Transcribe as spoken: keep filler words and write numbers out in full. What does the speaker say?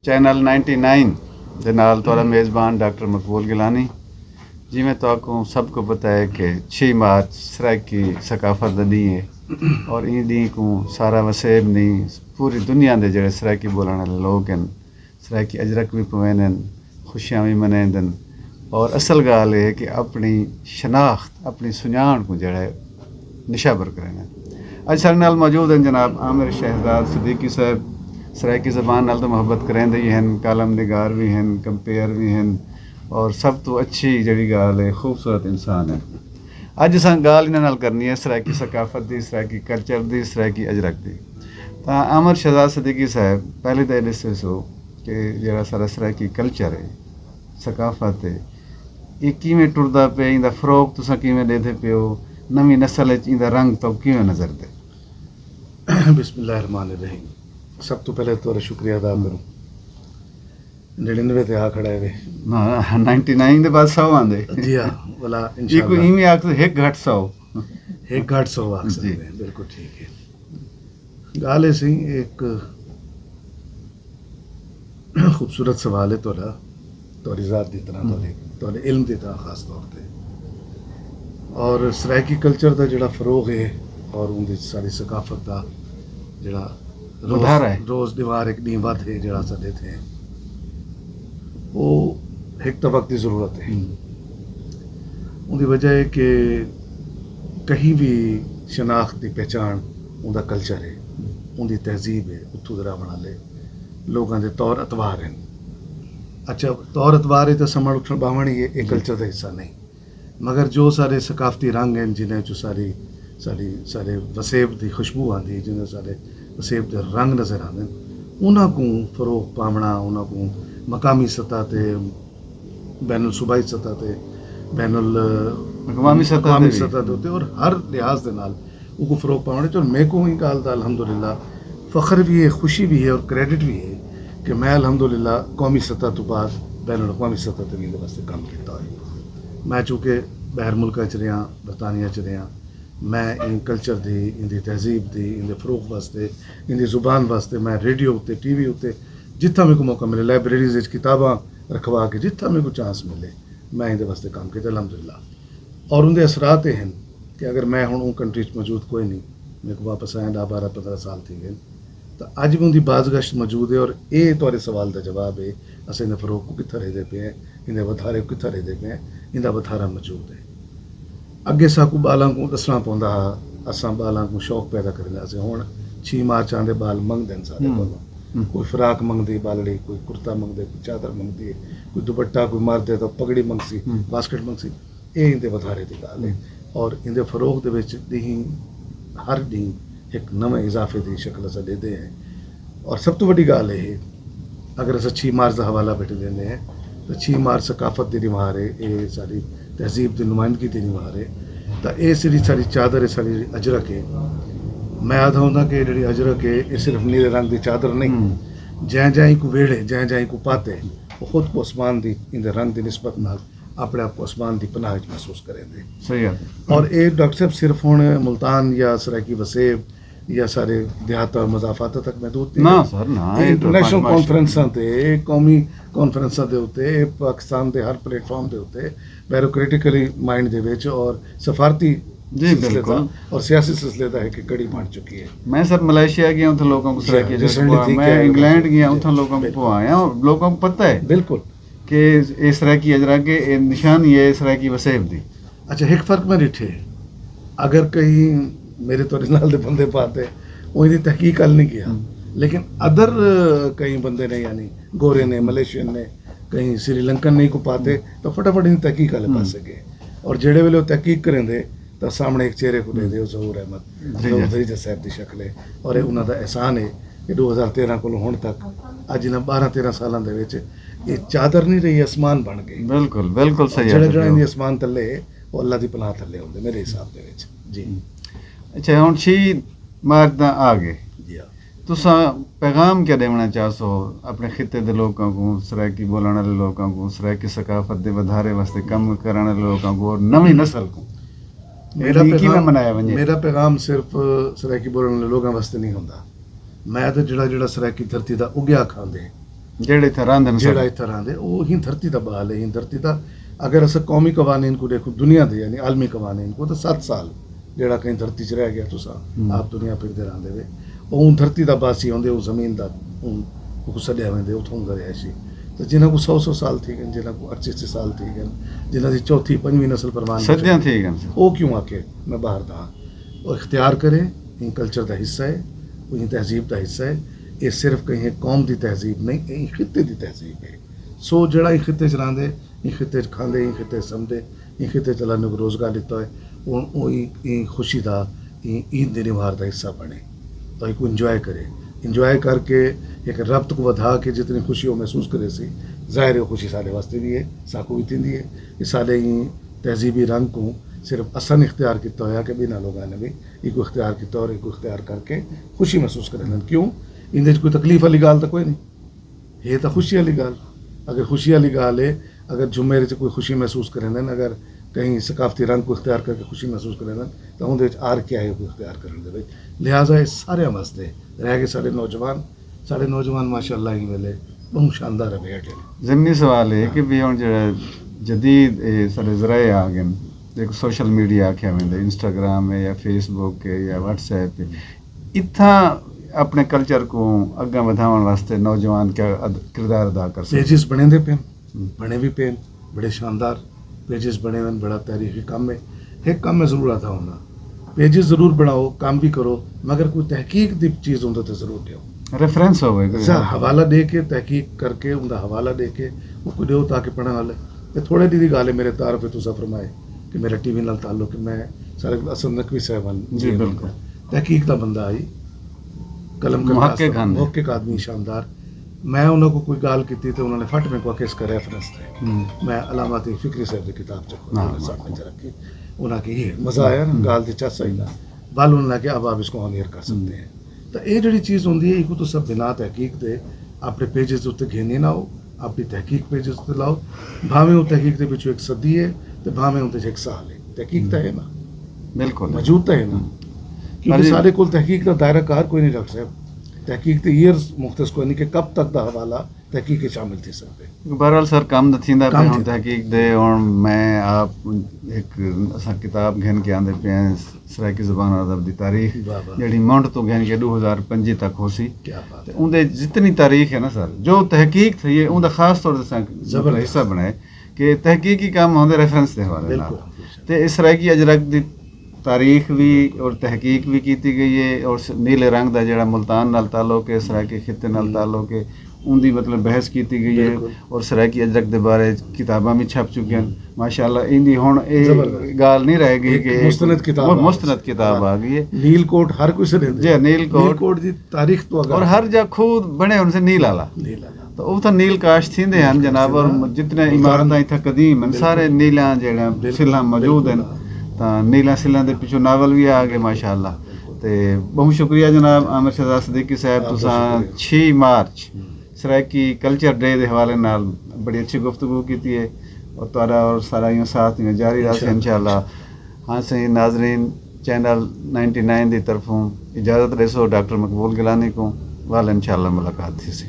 چینل نائنٹی نائن دے نال تہاݙا میزبان ڈاکٹر مقبول گیلانی۔ جیویں تہاکوں سب کوں پتہ ہے کہ چھ مارچ سرائیکی ثقافت دا ݙینہہ ہے، اور ایں ݙینہہ کوں سارا وسیب نی، پوری دنیا دے جڑے سرائیکی ٻولݨ والے لوگ ہن، سرائیکی اجرک وی پویندن، خوشیاں وی منیندن، اور اصل ڳالھ اے ہے کہ اپݨی شناخت، اپݨی سنڄاݨ کوں جڑا ہے نشابر کریندن۔ اڄ ساݙے نال موجود ہن جناب عامر شہزاد صدیقی صاحب، سرائیکی زبان نال تاں محبت کریندے ہی ہن، کالم نگار وی ہن، کمپیئر وی ہن، اور سب توں اچھی جڑی ڳالھ ہے، خوبصورت انسان ہن۔ اڄ اساں ڳالھ انہاں نال کرنی ہے سرائیکی ثقافت دی، سرائیکی کلچر دی، سرائیکی اجرک دی۔ تاں عامر شہزاد صدیقی صاحب، پہلے تاں اے ݙسیسو کہ جیڑھا سارا سرائیکی کلچر ہے، ثقافت ہے، اے کیویں ٹردا پئے، ایندا فروغ تساں کیویں ݙیندے پئے ہو، نویں نسل اچ ایندا رنگ تہاکوں کیویں نظر دے؟ بسم اللہ الرحمن الرحیم۔ سب توں پہلے تہاݙا شکریہ ادا کروں۔ نڑینوے تے آ کھڑا ہے وے۔ نائنٹی نائن دے بعد سو آندے۔ جی ہاں، ولا یہ کوئی انشاءاللہ۔ ایویں آخ ہک گھٹ سو۔ ہک گھٹ سو آخ جی۔ سکدے ہیں، بالکل ٹھیک ہے۔ ڳالھ ہے سائیں، ایک خوبصورت سوال ہے تہاݙا، تہاݙی ذات دی طرح، تہاݙے تہاݙے علم دی طرح خاص طور تے۔ اور سرائیکی کلچر دا جڑا فروغ ہے اور ان دی ساری ثقافت دا جڑا روز ودھارا ہے۔ روز ݙیوار ہک ݙینہہ ودھ ہے جڑا اساں ݙیدھے ہیں، وہ ہک تاں وقت دی ضرورت ہے۔ ان دی وجہ ہے کہ کہیں بھی شناخت دی پہچان ان دا کلچر ہے، ان دی تہذیب ہے، اتھوں دے رہوݨ والے لوگاں دے طور اطوار ہن۔ اچھا، طور اطوار ہے تاں سمجھ اٹھݨ ٻاہوݨ ہی ہے، یہ کلچر دا حصہ نہیں۔ مگر جو سارے ثقافتی رنگ ہن، جنہیں چوں ساری ساری سارے وسیب دی خوشبو آندی ہے، جنہیں سارے وسیب دے رنگ نظر آندے ہن، انہاں کوں فروغ پاوݨا، انہاں کوں مقامی سطح تے، بین الصوبائی سطح تے، بین ال اقوامی سطح اقوامی تے بھی۔ سطح تے اتے اور ہر لحاظ دے نال اوکوں فروغ پاوݨ اچ، اور میکوں ایں ڳالھ دا الحمدللہ فخر بھی ہے، خوشی بھی ہے اور کریڈٹ بھی ہے کہ میں الحمدللہ قومی سطح توں بعد بین الاقوامی سطح تے بھی ایندے واسطے کم کیتا ہوئے۔ میں چونکہ ٻاہر ملکاں اچ رہیا، برطانیہ اچ رہیا، میں ایں کلچر دی، ایندی تہذیب دی، ایندے فروغ واسطے، ایندی زبان واسطے میں ریڈیو اتے، ٹی وی اتے، جتھاں میکوں موقع ملے، لائبریریز اچ کتاباں رکھوا کے جتھاں میکوں چانس ملے، میں ایندے واسطے کم کیتے الحمدللہ۔ اور اوندے اثرات اے ہن کہ اگر میں ہݨ اوں کنٹری اچ موجود کوئی نہیں، میکوں واپس آئے ݙاہ بارہ پندرہ سال تھی ڳئے، تاں اڄ وی اوندی بازگشت موجود ہے۔ اور اے تہاݙے سوال دا جواب ہے، اساں ایندے فروغ کوں کتھاں ݙیہدے پئے ہیں، ایندے ودھارے کوں کتھاں ݙیہدے پئے ہیں، ایندا ودھارا موجود ہے۔ اڳے ساکوں ٻالاں کوں ݙسݨا پوندا ہا، اساں ٻالاں کوں شوق پیدا کریندے ہاسے۔ ہݨ چھی مارچ آندے، ٻال منگدن سارے کولوں، کوئی فراک منگدی ٻالڑی، کوئی کرتا منگدے، کوئی چادر منگدی ہے، کوئی دوپٹہ، کوئی مرد ہے تاں پگڑی منگسی، واسکٹ منگسی۔ اے ایندے ودھارے دی ڳالھ ہے۔ اور ایندے فروغ دے وچ ݙینہہ، ہر ݙینہہ ہک نویں اضافے دی شکل اساں ݙیہدے ہیں۔ اور سب توں وݙی ڳالھ اے ہے، اگر اساں چھی مارچ دا حوالہ بیٹھے ݙیندے ہیں، تاں چھی مارچ ثقافت دی نوہار ہے، اے ساݙی تہذیب دی نمائندگی دی نوہار ہے۔ تاں اے ساݙی، ساݙی چادر ہے، ساݙی اجرک ہے۔ میں آہدا ہوندا کہ اے جڑی اجرک ہے، اے صرف نیلے رنگ دی چادر نہیں۔ جئیں جئیں کوں ویڑھے، جئیں جئیں کوں پاتے، وہ خود کوں اسمان دی، ایندے رنگ دی نسبت نال اپݨے آپ کوں اسمان دی پناہ وچ محسوس کریندے۔ صحیح ہے۔ اور اے ڈاکٹر صاحب صرف ہݨ ملتان یا سرائیکی وسیب یا سارے دیہات اور مضافات تک محدود نہیں نہ ہے۔ سر، نہ، اے اے تو انٹرنیشنل پنج مارچ کانفرنساں تے، اے قومی کانفرنساں دے اتے، اے پاکستان دے ہر پلیٹ فارم دے اتے بیوروکریٹیکلی مائنڈ دے وچ اور سفارتی جی، سلسلے بالکل۔ دا اور سیاسی سلسلے دا ہک کڑی بݨ چکی ہے۔ میں سر ملائیشیا گیا، اتھاں لوکاں کوں جی، سرائیکی ریسنٹلی پڑھایا۔ تھی میں کہ آئے انگلینڈ ہو۔ گیا، جی، اتھاں لوکاں کوں بالکل۔ پڑھایا، لوکاں کوں پتہ ہے بالکل۔ کہ اے سرائیکی اجرک ہے، اے نشانی ہے سرائیکی وسیب دی۔ اچھا، ہک فرق میں ݙٹھے، اگر کہیں میرے تہاݙے نال دے بندے پاتے، وہ ایندی تحقیق کر نہیں کیا، لیکن ادر کہیں بندے نے، یعنی گورے نے، ملیشین نے، کہیں سری لنکن نے کو پاتے، تو فٹافٹ ایندی تحقیق والے پاسے گئے۔ اور جڑے ویلے وہ تحقیق کریں دے، تو سامنے ایک چہرے کو دے دے، ظہور احمد، جی، ظہور جی۔ دریجہ صاحب دی شکل ہے۔ اور اے انہاں دا احسان ہے کہ ݙو ہزار تیرہ کولوں ہݨ تک، اڄ انہاں ٻارہاں تیرہاں سالاں دے وچ اے چادر نہیں رہی، اسمان بݨ گئی۔ بالکل، بالکل صحیح جڑا ہے۔ جڑا ایندی اسمان تلے ہے، وہ اللہ دی پناہ تلے ہوندے میرے حساب دے وچ۔ جی۔ اچھا، ہݨ چھی مارچ دا آ گئے، جی ہاں۔ تساں پیغام کیا ݙیوݨا چاہسو اپݨے خطے دے لوکاں کوں، سرائیکی ٻولݨ والے لوکاں کوں، سرائیکی ثقافت دے ودھارے واسطے کم کرݨ والے لوکاں کوں اور نویں نسل کوں؟ میرا اے ݙینہہ کیویں پیغام، منایا ونڄے؟ میرا پیغام صرف سرائیکی ٻولݨ والے لوکاں واسطے نہیں ہوندا۔ میں تے جڑا جڑا سرائیکی دھرتی دا اگیا کھاندے، جیڑھے اتھاں رہندے نے جیڑھا سب۔ اتھاں رہندے، او ہی دھرتی دا ٻال ہے، ہی دھرتی دا۔ اگر اساں قومی قوانین کوں ݙیکھوں، دنیا دے یعنی عالمی قوانین کوں، تاں ست سال جیڑھا کہیں دھرتی چ رہ ڳیا، تساں ہوں۔ آپ دنیا پھردے رہندے وے۔ او اوں دھرتی دا باسی ہوندے، اوں زمین دا، اوں اوکوں سݙیا ویندے، اتھوں دا رہائشی۔ تے جنہاں کوں سو سو سال تھی ڳئے، جنہاں کوں اٹھاسی سال تھی ڳئے، جنہاں دی چوتھی پنجویں نسل پروان صدیاں تھی ڳئے۔ او کیوں آکھے میں ٻاہر دا ہاں؟ او اختیار کرے، ایں کلچر دا حصہ ہے، او ایں تہذیب دا حصہ ہے۔ اے صرف کہیں ہک قوم دی تہذیب نہیں، اے ایں خطے دی تہذیب ہے۔ سو جیڑھا ایں خطے چ رہندے، ایں خطے چ کھاندے، ایں خطے چ سمدے، ایں خطے چ اللہ نے روزگار ݙتا ہوئے، اوں اوں ایں ایں خوشی دا، ایں عید دے نوہار دا حصہ بݨے، تاں ایکوں انجوائے کرے۔ انجوائے کر کے ہک ربط کوں ودھا کے جتنی خوشی او محسوس کریسی، ظاہر ہے او خوشی ساݙے واسطے وی ہے، ساکوں وی تھیندی ہے۔ اے ساݙے ایں تہذیبی رنگ کوں صرف اساں نے اختیار کیتا ہویا کہ ٻنہاں لوکاں نے وی ایکوں اختیار کیتا اور ایکوں اختیار کر کے خوشی محسوس کریندن۔ کیوں؟ ایندے وچ کوئی تکلیف والی ڳالھ تاں کوئی نہیں۔ ہے تاں خوشی والی ڳالھ۔ اگر خوشی والی ڳالھ ہے، اگر جھمر وچ کوئی خوشی محسوس کریندن، اگر کہیں ثقافتی رنگ کوں اختیار کر کے خوشی محسوس کریندن، تاں اوندے وچ آر کیا ہے کوئی اختیار کرݨ دے وچ؟ لہٰذا اے ساریاں واسطے رہ ڳئے ساݙے نوجوان۔ ساݙے نوجوان ماشاءاللہ ایں ویلے ٻہوں شاندار ہے، بیٹھے نے۔ ضمنی سوال ہے کہ بھی ہݨ جیڑھا جدید اے ساݙے ذرائع آ ڳئے، جیکوں سوشل میڈیا آکھیا ویندے، انسٹاگرام ہے یا فیس بک ہے یا واٹس ایپ ہے، اتھاں اپݨے کلچر کوں اڳاں ودھاوݨ واسطے نوجوان کیا اد- کردار ادا کر سڳدے؟ پیجز بݨیندے پئن، بݨے وی پئن، بڑے شاندار پیجز بݨے ون، بڑا تاریخی کم ہے۔ ہک کم میں ضرور آکھدا ہوندا، پیجز ضرور بݨاؤ، کم وی کرو، مگر کوئی تحقیق دی چیز اوندے تے ضرور ݙیو۔ ریفرنس ہووے کوئی۔ حوالہ ݙے کے، تحقیق کر کے، اوندا حوالہ ݙے کے اوکوں ݙیو تاکہ پڑھݨ والے۔ اے تھوڑے ݙینہہ دی ڳالھ ہے، میرے تعارف ہے، تساں فرمائے کہ میرا ٹی وی نال تعلق ہے، میں ساݙے کول اسد نقوی صاحب ہن، جی، بالکل۔ تحقیق دا بندہ ہئی، قلم محقق ہن۔ محقق آدمی شاندار۔ میں انہاں کوں کوئی ڳالھ کیتی تے انہاں نے فٹ میکوں آکھیا اس کا ریفرنس ݙے۔ میں علامہ عتیق فکری صاحب دی کتاب چ کھولی، سامݨے چ رکھی۔ انہاں کوں ایہ مزہ آیا نا، ڳالھ دی چس آئی نا۔ ول انہاں نے آکھیا اب آپ اس کو آن ایئر کر سکتے ہیں۔ تاں اے جیڑھی چیز ہوندی ہے، ایکوں تساں بنا تحقیق دے اپݨے پیجز اتے گھن ہی نہ آؤ، اپݨی تحقیق پیجز اتے لاؤ، بھاویں او تحقیق دے وچوں ہک صدی ہے تے بھاویں اوندے وچ ہک سال ہے، تحقیق تاں ہے نا۔ بالکل۔ موجود تاں ہے نا۔ کیونکہ ساݙے کول تحقیق دا دائرہ کار کوئی نہیں، ڈاکٹر صاحب، تحقیق تے ایئرز مختص کوئی نہیں کہ کب تک دا حوالہ تحقیق وچ شامل تھی سڳدے۔ بہرحال سر، کم تاں تھیندا پئے ہݨ تحقیق دے۔ ہݨ میں آپ ہک، اساں کتاب گھن کے آندے پئے ہیں، سرائیکی زبان اور ادب دی تاریخ، جیڑھی منڈھ توں گھن کے ݙو ہزار پنجی تک ہوسی۔ تے اوندے جتنی تاریخ ہے نا سر، جو تحقیق تھئی ہے، اوندا خاص طور تے اساں حصہ بݨائے کہ تحقیقی کم ہوندے ریفرنس دے حوالے نال۔ تے اے سرائیکی اجرک دی تاریخ وی اور تحقیق وی کیتی ڳئی ہے، اور س- نیلے رنگ دا جیڑھا ملتان نال تعلق ہے، سرائیکی خطے نال تعلق ہے، اوندی مطلب بحث کیتی ڳئی ہے، اور سرائیکی اجرک دے بارے کتاباں وی چھپ چکیاں۔ ماشاءاللہ ایندی ہݨ اے ڳالھ نہیں رہ ڳئی کہ مستند کتاب آ ڳئی ہے۔ نیل کوٹ ہر کوئی سے ݙیندے۔ جی، نیل کوٹ۔ نیل کوٹ دی تاریخ تو اگر اور ہر جا کھوہ بݨے ہن سے نیل والا۔ نیل والا۔ تو اتھاں نیل کاشت تھیندے ہن جناب، اور جتنے عمارتاں اتھاں قدیم ہن، سارے نیلاں جیڑھے سلھاں موجود ہن۔ تاں نیلاں سلھاں دے پچھوں ناول وی آ ڳئے ماشاءاللہ۔ تے ٻہوں شکریہ جناب عامر شہزاد صدیقی صاحب، تساں چھی مارچ سرائیکی کلچر ڈے دے حوالے نال بڑی اچھی گفتگو کیتی ہے، اور تہاݙا اور سارا ایہو ساتھ ایہو جاری رہسی انشاءاللہ۔ ہاں سئیں ناظرین، چینل نائنٹی نائن دی طرفوں اجازت ݙیسو ڈاکٹر مقبول گیلانی کوں، ول انشاءاللہ ملاقات تھیسی۔